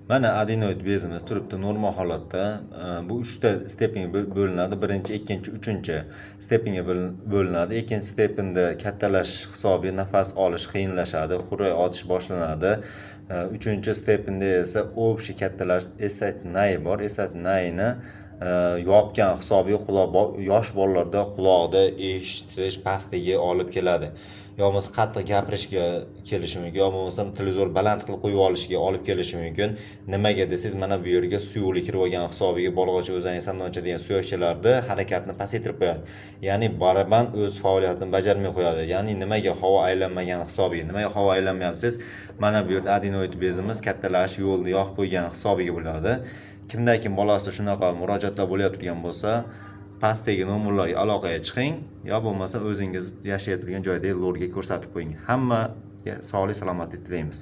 Mana adenoid bezimiz turibdi normal holatda. Bu uchta степень ga bo'linadi. Birinchi, ikkinchi, uchinchi степень ga bo'linadi. Ikkinchi степень da kattalashish hisobiga nafas olish qiyinlashadi, xurrak otish boshlanadi. Uchinchi степень da esa общий kattalash, eshak nayi bor, eshak nayini yopgan hisobiga quloq, yosh bolalarda quloqda eshitish pastligi olib keladi. Yo bo'lmasa qattiq gapirishga kelishi mumkin, yo bo'lmasam televizor baland qilib qo'yib olishiga olib kelishi mumkin. Nimaga desangiz, mana bu yerga suyuqlik kirib olgan hisobiga bolg'acha, o'zak, sandoncha degan suyakchalarda harakatni pasaytirib qo'yadi. Ya'ni baraban o'z faoliyatini bajarmay qo'yadi. Ya'ni nimaga havo aylanmagan hisobiga. Nimaga havo aylanmayapti desangiz, mana bu yerda adenoid bezimiz kattalashib, yo'lni yopib qo'ygan hisobiga bo'ladi. Kimda kim bolasi shunaqa murojaatlar bo'layotgan bo'lsa, pastdagi nomerlarga aloqaga chiqing, yo bo'lmasa o'zingiz yashay turgan joydagi lorga ko'rsatib qo'ying. Hammaga sog'lik, salomatlik tilaymiz.